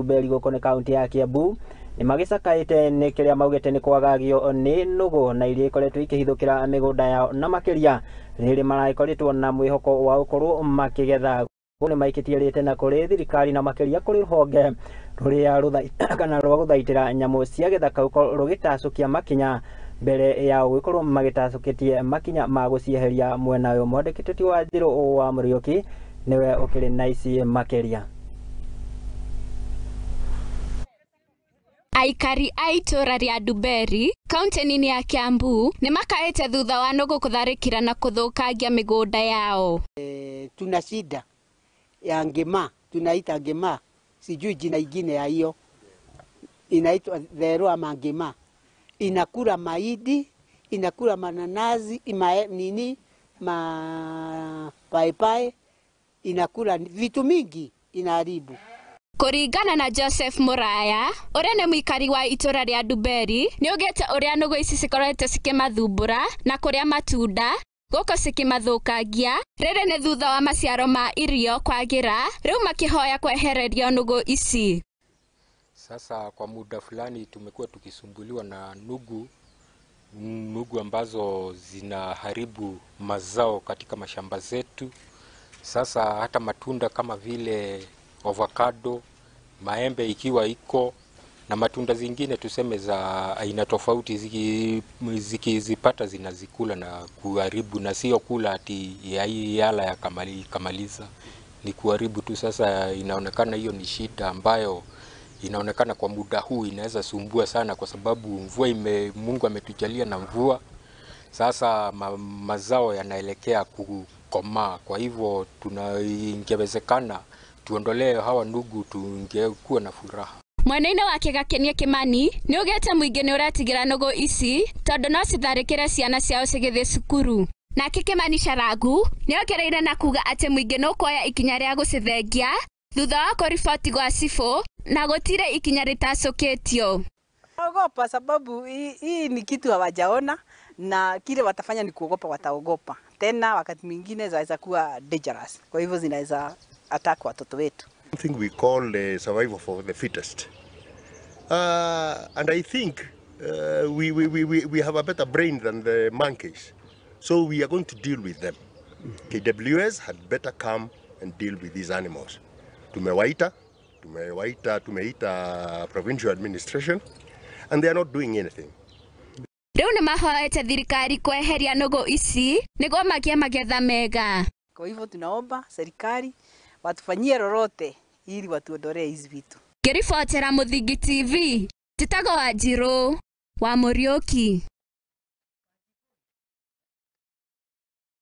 Ndumberi gũkũ nĩ kaunti ya Kiambu nĩ magĩcakaĩte nĩ kĩrĩa maugĩte nĩ kwagagio nĩ nũgũ na iria ikoretwo ikĩhithũkĩra mĩgũnda yao na makĩria rĩrĩ maragĩkoretwo na mwĩhoko wa gũkorwo makĩgetha. Nĩ maikĩtie rĩte na kũrĩ thirikari na makĩria kũrĩ rũhonge rũrĩa kana rwa gũthaitĩra nyamũ cia gĩthaka rũgĩtacũkia makinya mbere ya gũgĩkorwo magĩtacũkĩtie makinya ma gũcieheria mwena ũyũ. Mwandĩki wa Wanjiru wa Mũriũki nĩwe ũkĩrĩ na ici makĩria. Aikari a itũra rĩa Ndumberi kaunti-inĩ ya Kiambu nĩ makaĩte thutha wa nũgũ kũtharĩkĩra na kũthũkangia mĩgũnda yao. Tuna shida ya ngema, tunaita ngema, sijui jina ingine ya hiyo, inaitwa dhero ama ngema. Inakula mahindi, inakula mananazi, nini, mapaipai, inakula vitu mingi, inaharibu. Kũringana na Joseph Muraya ũrĩa nĩ mũikari wa itũra rĩa Ndumberi nĩ augĩte ũrĩa nũgũ ici cikoretwo cikĩmathumbũra na kũrĩa matunda gũkũ cikĩmathũkangia rĩrĩ nĩ thutha wa maciaro ma irio kwagĩra, rĩu makĩhoya kwehererio nũgũ ici. Sasa kwa muda fulani tumekuwa tukisumbuliwa na nugu ambazo zinaharibu mazao katika mashamba zetu. Sasa hata matunda kama vile avocado, maembe ikiwa iko na matunda zingine tuseme za aina tofauti zikizipata zinazikula na kuharibu, na sio kula ati yala ya kamaliza, ni kuharibu tu. Sasa inaonekana hiyo ni shida ambayo inaonekana kwa muda huu inaweza sumbua sana, kwa sababu mvua Mungu ametujalia na mvua. Sasa mazao yanaelekea kukomaa, kwa hivyo ingewezekana tuondolee hawa ndugu, tungekuwa na furaha. Mwena-inĩ wake Gakenia Kimani nĩ augĩte mũingĩ nĩ ũretigĩra nũgũ ici tondũ no citharĩkĩre ciana ciao cigĩthiĩ cukuru. Nake Kimani Charagu nĩ ongereire na kuga atĩ mũingĩ nĩ ũkuoya ikinya rĩa gũcithengia thutha wa kũriboti gwa cibũ na gũtirĩ ikinya rĩtacũkĩtio. Ogopa sababu hii ni kitu hawajaona na kile watafanya ni kuogopa, wataogopa. Tena wakati mwingine zaweza kuwa dangerous. Kwa hivyo zinaweza attack watoto wetu. Something we call the survival for the fittest. And I think we have a better brain than the monkeys. So we are going to deal with them. KWS had better come and deal with these animals. Tumewaita provincial administration, and they are not doing anything. Rĩu nĩ mahoete thirikari kweheria nũgũ ici nĩguo magĩe magetha mega. Kwa hivyo tunaomba serikali watufanyie lolote ili watuondolee hizi vitu. Ngĩribotera Mũthingi TV, njĩtagwo Wanjiru wa Mũriũki.